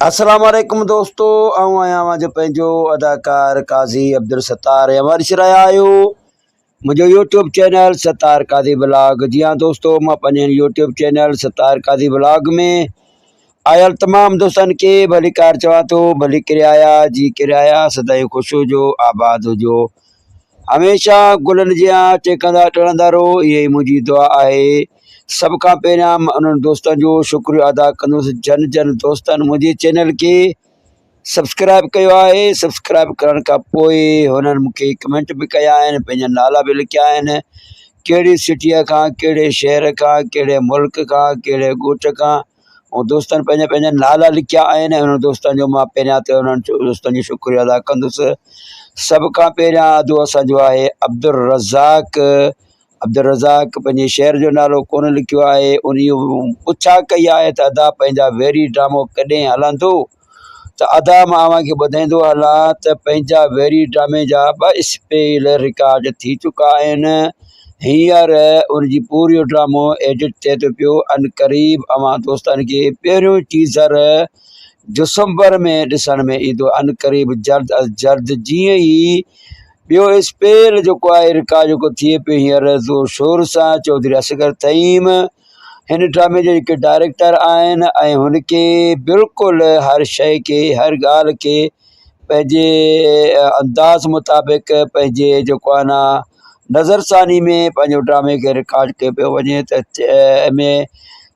السلام عليڪم دوستو آئون آهيان اوهان جو پنهنجو اداڪار قاضي عبدالستار ۽ اوهان ڏسي رهيا آهيو منهنجو YouTube channel Sattar Qazi blog. جي ها دوستو مان پنهنجي YouTube channel Sattar Qazi blog ۾ آيل تمام دوستن کي ڀليڪار چوان ٿو. ڀلي ڪري آيا جي ڪري آيا، سدائين خوش هجو آباد هجو، هميشه گلن جيان ٽهڪندا ٽڙندا رهو، اها ئي منهنجي دعا آهي. سڀ کان پهريان مان انهن دوستن جو شڪريو ادا ڪندس جن جن دوستن منهنجي چينل کي سبسڪرائب ڪيو آهي. سبسڪرائب ڪرڻ کان پوء هنن مون کي ڪمينٽ به ڪيا آهن، پنهنجا نالا به لکيا آهن، ڪهڙي سٽيء کان، ڪهڙي شهر کان، ڪهڙي ملڪ کان، ڪهڙي ڳوٺ کان ۽ دوستن پنهنجا پنهنجا نالا لکيا آهن ۽ انهن دوستن جو مان پهريان ته انهن دوستن جو شڪريو ادا ڪندس. سڀ کان پهريان ادو اسان جو آهي عبدالرزاق. عبدالرزاق پنهنجي شهر جو نالو ڪونه لکيو آهي، ان اهو پڇا ڪئي آهي ته ادا پنهنجا ويري ڊرامو ڪڏهن هلندو؟ ته ادا مان اوهان کي ٻڌائيندو هلان ته پنهنجا ويري ڊرامي جا ٻه اسپيل رڪارڊ ٿي چڪا آهن، هينئر ان جي پوريو ڊرامو ايڊٽ ٿئي ٿو پيو، عنقريب اوهان دوستن کي پهريون ٽيزر ڊسمبر ۾ ڏسڻ ۾ ايندو، عنقريب جلد از جلد جيئن ئي ٻيو اسپيل جيڪو آهي رڪارڊ جيڪو ٿئي پيو هينئر زور شور سان چوڌري اصغر ٿهيم هن ڊرامي جا جيڪي ڊائريڪٽر آهن ۽ هن کي بلڪل هر شيء کي هر ڳالهه کي پنهنجي انداز مطابق پنهنجي جيڪو آهي نه نظر ثاني ۾ پنهنجو ڊرامي کي رڪارڊ ڪيو پيو وڃي ته ۾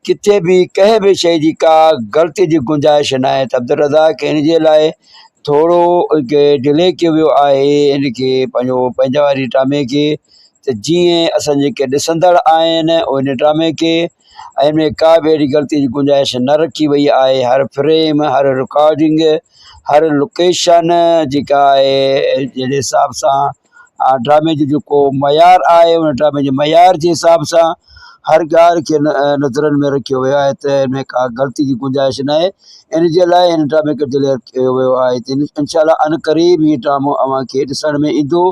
ڪٿي به ڪنهن به شيء جي ڪا غلطي جي گنجائش نه آهي ته عبدالرزاق هن جي لاء ٿورو ڊلي ڪيو ويو آهي هن کي پنهنجو پنهنجا واري ڊرامي کي ته جيئن اسان جيڪي ڏسندڙ آهن ان ڊرامي کي ۽ ان ۾ ڪا به اهڙي غلطي جي گنجائش نه رکي وئي آهي. هر فريم، هر رڪارڊنگ، هر لوڪيشن جيڪا آهي جهڙي حساب سان ڊرامي جو جيڪو معيار آهي ان ڊرامي جي معيار جي حساب سان هر ڳالهه کي نظرن ۾ رکيو ويو آهي ته ان ۾ ڪا غلطي جي گنجائش نه آهي. ان جي لاء هن ڊرامي کي ڊليور ڪيو ويو آهي ته انشاء الله عنقريب هي ڊرامو اوهان کي ڏسڻ ۾ ايندو.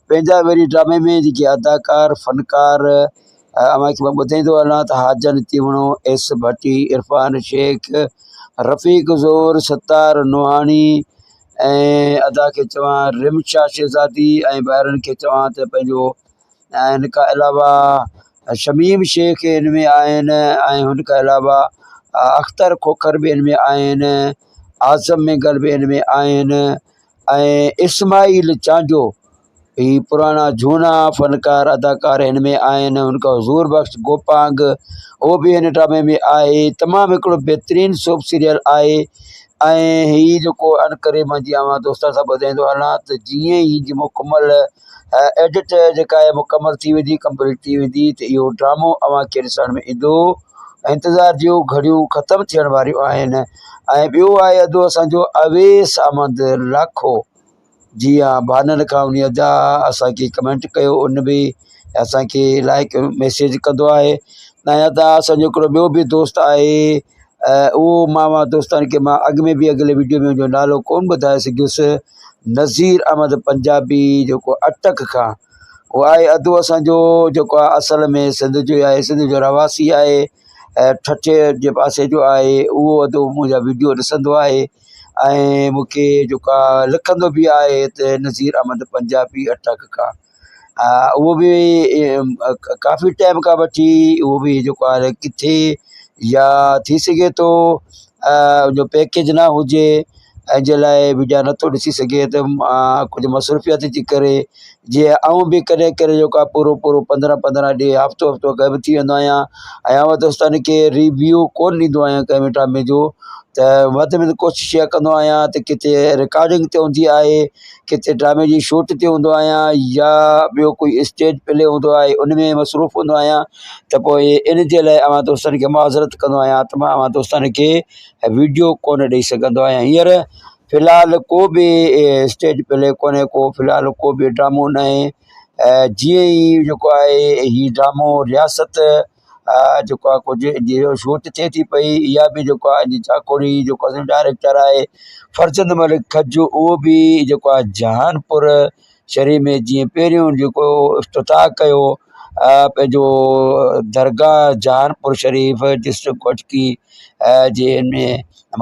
پنهنجا ويري ڊرامي ۾ جيڪي اداڪار فنڪار اوهان کي مان ٻڌائيندو هلان ته حاجن تيوڻو، ايس ڀٽي، عرفان شيخ، رفيق زور، ستار نوحاڻي ۽ ادا کي چوان رمشا شهزادي ۽ ڀائرن کي چوان ته پنهنجو ۽ ان کان علاوه شميم شيخ ان ۾ آهن ۽ ان کان علاوه اختر کوکر به ان ۾ آهن، اعظم مينگل به ان ۾ آهن ۽ اسماعيل چانڊيو هي پراڻا جهونا فنڪار اداڪار هن ۾ آهن. ان کان حضور بخش گوپانگ اهو به هن ڊرامي ۾ آهي. تمام هڪڙو بهترين سوپ سيريل آهي ۽ هي جيڪو ان ڪري مان جيئن اوهان دوستن سان ٻڌائيندو هلان ته جيئن ئي جي مڪمل ايڊٽ جيڪا آهي مڪمل ٿي ويندي ڪمپليٽ ٿي ويندي ته اهو ڊرامو اوهان کي ڏسڻ ۾ ايندو. انتظار جون گهڙيون ختم ٿيڻ واريون آهن. ۽ ٻيو آهي ادو اسان جو اويس احمد لاکو. جي ها ڀانن کان انهي ادا اسان کي ڪمينٽ ڪيو ان به اسان کي لائڪ ميسيج ڪندو آهي ۽ ادا اسان جو هڪڙو ٻيو به دوست آهي اهو مان اوهان دوستن کي مان اڳ ۾ به اڳلي وڊيو ۾ ان جو نالو ڪونه ٻڌائي سگهيس نذير احمد پنجابي جيڪو اٽڪ کان اهو آهي ادو اسان جو جيڪو آهي اصل ۾ سنڌ جو آهي سنڌ جو رهواسي آهي ۽ ٺٽي جي پاسي جو آهي اهو ادو منهنجا وڊيو ڏسندو آهي ۽ مون کي جيڪو آهي لکندو به آهي ته نذير احمد پنجابي اٽڪ کان اهو به ڪافي ٽائيم کان وٺي اهو به جيڪو آهي ڪٿي يا ٿي سگهي ٿو ان جو پيڪيج نه هجي ۽ جي لاءِ وڊيا نٿو ڏسي سگهي ته مان ڪجهه مصروفيت جي ڪري جيئن آئون به ڪڏهن ڪڏهن جيڪو آهي پورو پورو پندرهن پندرهن ڏينهن هفتو هفتو غائب ٿي ويندو آهيان ۽ آئون دوستن کي ريويو ڪونه ڏيندو آهيان ڪنهن به ڊرامي جو ته وڌ ۾ وڌ ڪوشش اها ڪندو آهيان ته ڪٿي رڪارڊنگ تي هوندي آهي ڪٿي ڊرامي جي شوٽ تي هوندو آهيان يا ٻيو ڪوئي اسٽيج پلي هوندو آهي ان ۾ مصروف هوندو آهيان ته پوءِ ان جي لاءِ اوهان دوستن کي معذرت ڪندو آهيان ته مان اوهان دوستن کي وڊيو ڪونه ڏئي سگهندو آهيان. هينئر في الحال ڪو به اسٽيج پلي ڪونهي ڪو في الحال ڪو به ڊرامو ناهي جيئن ئي جيڪو آهي هي ڊرامو رياست جيڪو آهي ڪجهه جيئن شوٽ ٿئي ٿي پئي اها به جيڪو آهي جاکوڙي جيڪو اسان جو ڊائريڪٽر آهي فرزند ملڪ کجو اهو به جيڪو آهي جهانپور شريف ۾ جيئن پهريون جيڪو افتتاح ڪيو پنهنجو درگاهه جهانپور شريف ڊسٽرڪٽ گهوٽڪي جي ۾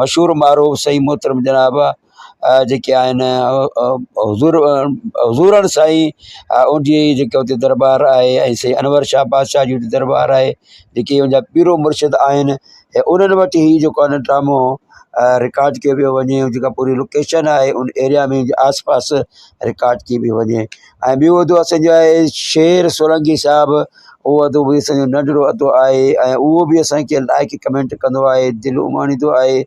مشهور معروف سائين محترم جناب جيڪي آهن حضور حضورڻ سائين ان جي جيڪا اتي درٻار آهي ۽ سائين انور شاهه بادشاهه جو درٻار آهي جيڪي ان جا پيرو مرشد آهن ۽ انهن وٽ هي جيڪو آهي نه ڊرامو رڪارڊ ڪيو پيو وڃي جيڪا پوري لوڪيشن آهي ان ايريا ۾ آس پاس رڪارڊ ڪئي پئي وڃي ۽ ٻيو ادو اسانجو آهي شير سولنگي صاحب اهو ادو به اسانجو ننڍڙو ادو آهي ۽ اهو به اسانکي لائڪ ڪمينٽ ڪندو آهي دل اماڻيندو آهي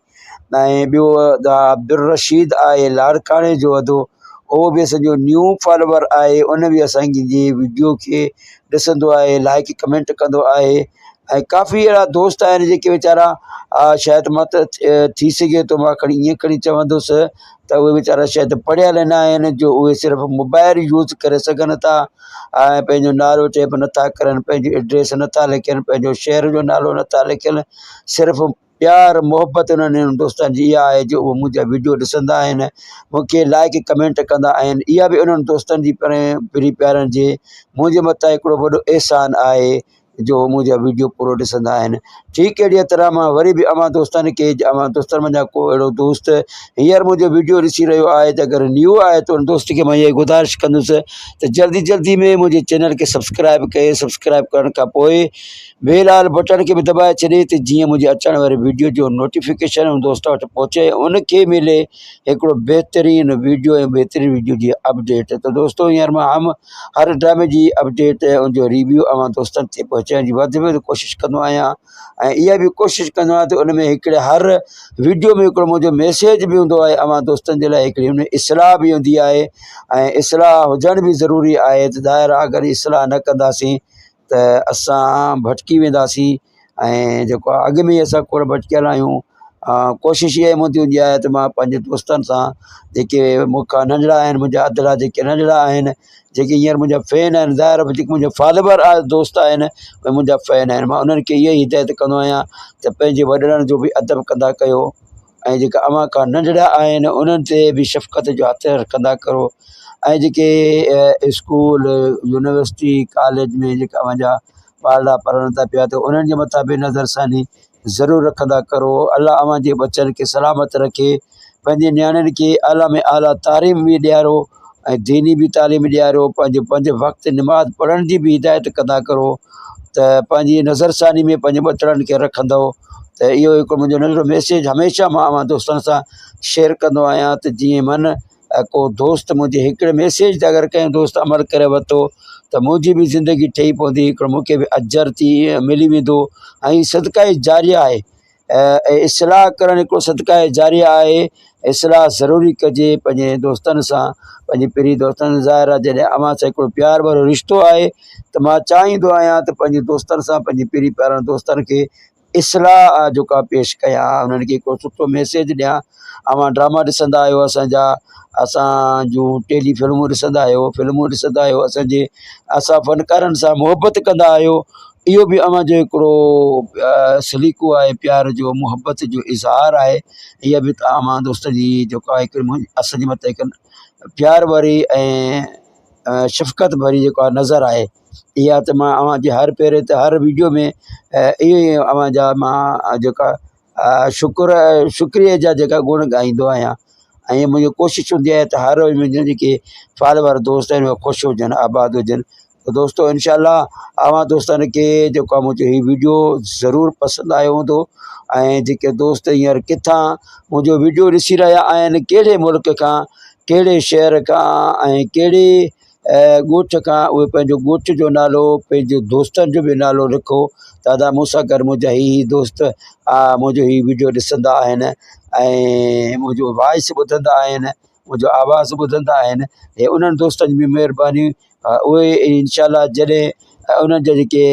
۽ ٻيو ادا عبدالرشيد آهي لاڙڪاڻي جو ادو اهو به اسانجو نيو فالوور آهي ان به اسانجي وڊيو کي ڏسندو آهي لائڪ ڪمينٽ ڪندو آهي ۽ ڪافي اهڙا دوست آهن جيڪي ويچارا شايد مت ٿي سگهي ٿو مان کڻي ائين کڻي چوندس ته اهي ويچارا شايد پڙهيل نه آهن جو اهي صرف موبائل يوز ڪري سگهن ٿا ۽ پنهنجو نالو ٽائپ نٿا ڪرن پنهنجي ايڊريس نٿا لکن پنهنجو شهر جو نالو نٿا لکن صرف پيار محبت انهن دوستن جي اها آهي جو اهي منهنجا وڊيو ڏسندا آهن مون کي لائڪ ڪمينٽ ڪندا آهن اها به انهن دوستن جي پرين پيارن جي منهنجي مٿان هڪڙو وڏو احسان آهي جو منهنجا وڊيو پورو ڏسندا آهن ٺيڪ اهڙيء طرح مان وري به اوهان دوستن کي اوهان دوستن منجهان ڪو اهڙو دوست هينئر منهنجو وڊيو ڏسي رهيو آهي ته اگر نيو آهي ته ان دوست کي مان اها گذارش ڪندس ته جلدي جلدي ۾ منهنجي چينل کي سبسڪرائب ڪري سبسڪرائب ڪرڻ کان پوء بيل آل بٽڻ کي به دٻائي ڇڏي ته جيئن منهنجي اچڻ واري وڊيو جو نوٽيفڪيشن ان دوست وٽ پهچي ان کي ملي هڪڙو بهترين وڊيو ۽ بهترين وڊيو جي اپڊيٽ ته دوستو هينئر مان هم هر ڊرامي جي اپڊيٽ ۽ ان جو ريويو اوهان دوستن تي پهچائڻ جي وڌ ۾ وڌ ڪوشش ڪندو آهيان ۽ اها به ڪوشش ڪندو آهيان ته ان ۾ هڪڙي هر وڊيو ۾ هڪڙو منهنجو ميسيج به هوندو آهي اوهان دوستن جي لاء هڪڙي ان ۾ اصلاح به هوندي آهي ۽ اصلاح هجڻ به ضروري آهي ته ظاهر آهي اگر اصلاح نه ڪنداسين ته اسان ڀٽڪي وينداسين ۽ جيڪو آهي اڳ ۾ ئي اسان کوڙ ڀٽڪيل آهيون ڪوشش اها ئي منهنجي هوندي آهي ته مان پنهنجي دوستن سان جيڪي مون کان ننڍڙا آهن منهنجا ادڙا جيڪي ننڍڙا آهن جيڪي هينئر منهنجا فين آهن ظاهر آهي جيڪي منهنجا فالوور آهي دوست آهن اهي منهنجا فين آهن مان انهن کي اها ئي هدايت ڪندو آهيان ته پنهنجي وڏڙن جو به ادب ڪندا ڪيو ۽ جيڪا اوهان کان ننڍڙا آهن انهن تي به شفقت جو هٿ رکندا ڪرو ۽ جيڪي اسڪول يونيورسٽي ڪاليج ۾ جيڪا اوهان جا ٻارڙا پڙهن ٿا پيا ته انهن جي مٿان به نظرثاني ضرور رکندا ڪرو الله اوهان جي ٻچن کي سلامت رکي پنهنجي نياڻين کي اعليٰ ۾ اعليٰ تعليم به ڏيارو ۽ ديني به تعليم ڏيارو پنهنجي پنج وقت نماز پڙهڻ جي به هدايت ڪندا ڪرو ته پنهنجي نظرثاني ۾ پنهنجي ٻچڙن کي رکندو ته اهو هڪ منهنجو ننڍڙو ميسيج هميشه مان اوهان دوستن سان شيئر ڪندو آهيان ته جيئن من ڪو دوست منهنجي هڪڙي ميسيج تي اگر ڪنهن دوست عمل ڪري ورتو ته منهنجي به زندگي ٺهي پوندي هڪڙو مون کي به اجر ٿي ملي ويندو ۽ صدقه جاريه آهي ۽ اصلاح ڪرڻ هڪڙو صدقه جاريه آهي اصلاح ضروري ڪجي پنهنجي دوستن سان پنهنجي پرين دوستن سان ظاهر آهي جڏهن اوهان سان هڪڙو پيار ڀريو رشتو آهي ته مان چاهيندو آهيان ته پنهنجي دوستن سان پنهنجي پرين پيارن دوستن کي اصلاح جيڪا پيش ڪيان انهن کي هڪڙو سٺو ميسيج ڏيان اوهان ڊراما ڏسندا آهيو اسانجا اسانجون ٽيلي فلمون ڏسندا آهيو فلمون ڏسندا آهيو اسانجي اسان فنڪارن سان محبت ڪندا آهيو اهو به اوهان جو هڪڙو سليقو آهي پيار جو محبت جو اظهار آهي اها به اوهان دوست جي جيڪو آهي هڪ اسان جي مٿان هڪ پيار ڀري ۽ شفقت ڀري جيڪو آهي نظر آهي اها ته مان اوهان جي هر پيري تي هر وڊيو ۾ اهو ئي اوهان جا مان جيڪا شڪر شڪريي جا جيڪا گڻ ڳائيندو آهيان ۽ منهنجي ڪوشش هوندي آهي ته هر روز منهنجا جيڪي فالوور دوست آهن اهي خوش هجن آباد هجن ته دوستو انشاء الله اوهان دوستن کي جيڪو آهي منهنجو هي وڊيو ضرور پسند آيو هوندو ۽ جيڪي دوست هينئر ڪٿان منهنجو وڊيو ڏسي رهيا آهن ڪهڙي ملڪ کان ڪهڙي شهر کان ۽ ڪهڙي ڳوٺ کان اهي پنهنجو ڳوٺ جو نالو پنهنجي دوستن جو به نالو لکو ته ادا مون سان گڏ منهنجا هي هي دوست منهنجو هي وڊيو ڏسندا آهن ۽ منهنجو وائس ٻڌندا آهن منهنجو آواز ٻڌندا آهن ۽ انهن دوستن جي به مهرباني اهي انشاء الله جڏهن انهن جا جيڪي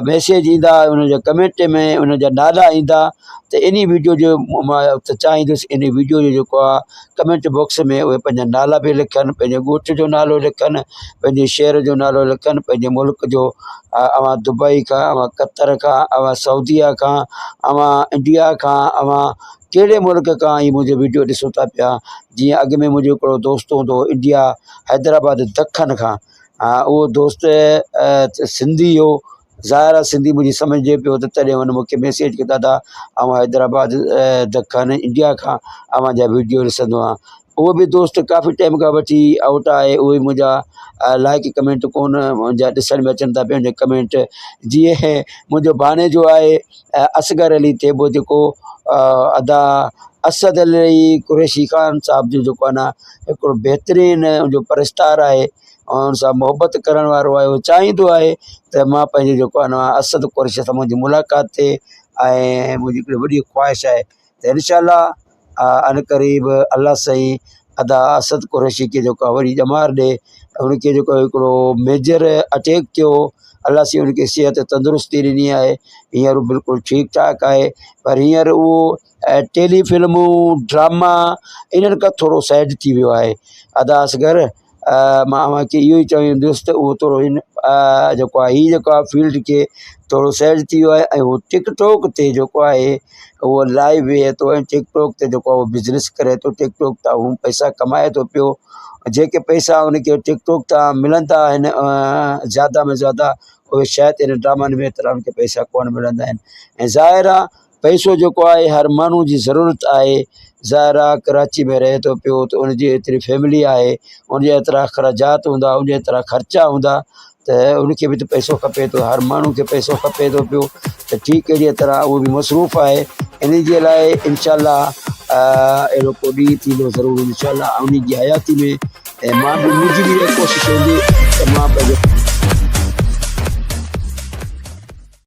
ميسيج ايندا انهن جا ڪمينٽ ۾ انهن جا نالا ايندا ته انهي وڊيو جو مان ته چاهيندس انهي وڊيو جو جيڪو آهي ڪمينٽ باڪس ۾ اهي پنهنجا نالا به لکن پنهنجي ڳوٺ جو نالو لکن پنهنجي شهر جو نالو لکن پنهنجي ملڪ جو اوهان دبئي کان اوهان قطر کان اوهان سعوديه کان اوهان انڊيا کان اوهان ڪهڙي ملڪ کان هي منهنجو ويڊيو ڏسو ٿا پيا جيئن اڳ ۾ منهنجو هڪڙو دوست هوندو هو انڊيا حيدرآباد دکن کان اهو دوست سنڌي هو ظاهر آهي سنڌي منهنجي سمجهي پيو ته تڏهن هن مون کي ميسيج ڪيو دادا آئون حيدرآباد دکن انڊيا کان اوهان جا ويڊيو ڏسندو آهيان اهو به دوست ڪافي ٽائيم کان وٺي آئوٽ آهي اهي منهنجا لائڪ ڪمينٽ ڪونه منهنجا ڏسڻ ۾ اچن ٿا پيا منهنجا ڪمينٽ جيئن منهنجو ڀاڻيجو آهي اصغر علي ٿيٻو جيڪو ادا اسد علي قريشي خان صاحب جو جيڪو آهي نه هڪڙو بهترين ان جو پرستار آهي ۽ ان سان محبت ڪرڻ وارو آهي اهو چاهيندو آهي ته مان پنهنجي جيڪو آهي نه اسد قريشي سان منهنجي ملاقات ٿئي ۽ منهنجي هڪڙي وڏي خواهش آهي ته انشاء الله عنقريب الله سائين ادا اسد قريشي کي جيڪو آهي وري ڄمار ڏي ان کي جيڪو هڪڙو ميجر اٽيڪ ٿيو هو الله سائين ان کي صحت تندرستي ڏني آهي هينئر بلڪل ٺيڪ ٺاڪ آهي پر هينئر اهو ٽيلي فلمون ڊراما انهن کان ٿورو سائيڊ ٿي ويو آهي ادا اصغر مان اوهان کي اهو ئي چوندس ته اهو ٿورو هن جيڪو آهي هي جيڪو آهي فيلڊ کي ٿورو سائيڊ ٿي ويو آهي ۽ هو ٽڪ ٽاڪ تي جيڪو آهي اهو لائيو ويهي ٿو ۽ ٽڪ ٽاڪ تي جيڪو آهي اهو بزنس ڪري ٿو ٽڪ ٽاڪ تان هو پئسا ڪمائي ٿو پيو جيڪي پئسا هن کي ٽڪ ٽاڪ تان ملندا آهن زياده ۾ زياده اهي شايد ان ڊرامن ۾ ايترا هن کي پئسا ڪونه ملندا آهن ۽ ظاهر آهي پئسو جيڪو آهي هر ماڻهو جي ضرورت آهي ظاهر آهي ڪراچي ۾ رهي ٿو پيو ته ان جي ايتري فيملي آهي ان جا ايترا اخراجات هوندا ان جا ايترا خرچا هوندا ته ان کي به ته پئسو کپي ٿو هر ماڻهو کي پئسو کپي ٿو پيو ته ٺيڪ اهڙيء طرح اهو به مصروف آهي ان جي لاء انشاء الله اهڙو ڪو ڏينهن ٿيندو ضرور انشاء الله ان جي حياتي ۾ ۽ مان به منهنجي به اها ڪوشش هوندي ته مان پنهنجو.